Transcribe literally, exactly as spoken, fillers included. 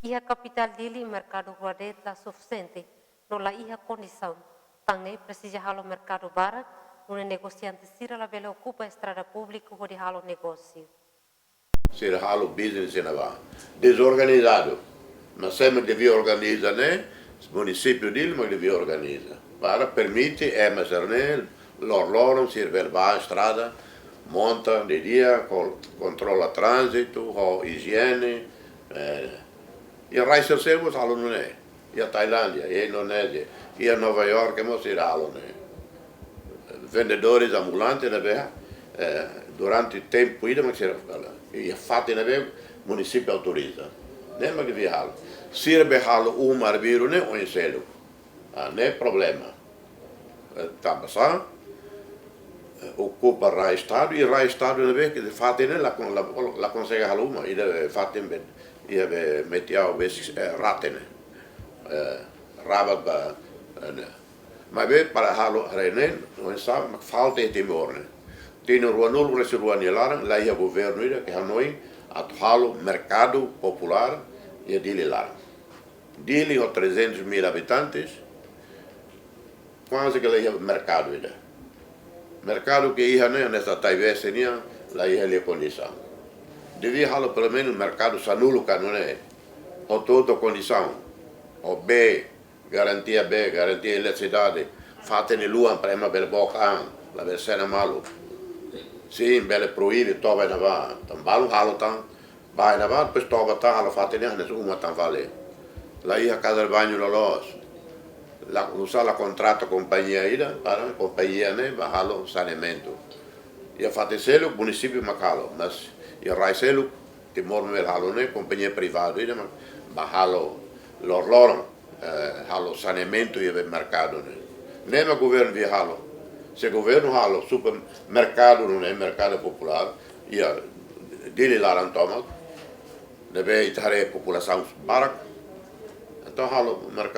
Iha kapitál Dili, merkadu rua de'it la sufisiente no la iha kondisaun. Tan ne'e presiza halo merkadu barak, nune'e negosiante sira labele okupa estrada públiku hodi halo negósiu. Sira halo business iha ne'ebá. Dezorganizadu. Mas sé mak devia organiza ne'e, munisípiu Dili mak devia organiza. Para permite ema sira-ne'e, loroloron, sira bele bá estrada, monta, didi'ak, kol-, kontrola tránzitu, ho ijiene, eh, iha rai seluk-seluk mós halo nune'e. Iha Tailándia, iha Indonézia, iha Nova York mós sira halo ne'e. Vendedores ambulantes ne'ebé, eh, durante tempu ida mak sira halo. Iha fatin ne'ebé munisípiu autoriza. Ne'e mak devia halo. Sira be halo uma arbiru ne'e oin seluk. Ah, ne'e problema. Eh, tanba sá, eh, okupa rai Estadu, i rai Estadu ne'ebé ke fatin ne'e la kon-, la, la konsege halo uma, ida be fatin be, iha be Metiau be, eh, Rate ne'e. Eh, Rabat ba, eh, ne'e. Maibé para halo haree ne'e, oinsá mak falta iha Timor ne'e. Tinan ruanulu-resin-rua nia laran, la iha governu ida ke hanoin atu halo merkadu populár iha Dili laran. Dili ho trezentos mil habitantes, kuaze ke la iha merkadu ida. Merkadu ke iha ne'e, hanesan Taibesi nian, la iha lia kondisaun. Devia halo pelumenus merkadu sanulu ka nune'e, ho toda kondisaun, ho bee, garantia bee, garantia eletrisidade, fatin nia luan para ema bele book an, labele sena malu. Sin, bele proibe toba iha ne'ebá, tan balun halo tan, bá iha ne'ebá, depois toba tan, halo fatin ne'e hanesan uma tan fali. La iha kaza de bañu loloos. La, oinsá la kontrata kompañia ida, para kompañia ne'e bá halo saneamentu. Iha fatin seluk, munisípiu mak halo, mas iha rai seluk, Timor ne'e halo ne'e, kompañia privadu ida mak bá halo loroloron, eh, halo saneamentu iha be merkadu ne'e. Ne'e mak governu devia halo. Se governu halo supermerkadu nune'e, merkadu populár, iha Dili laran tomak, ne'ebé ita haree populasaun barak, entaun halo merkadu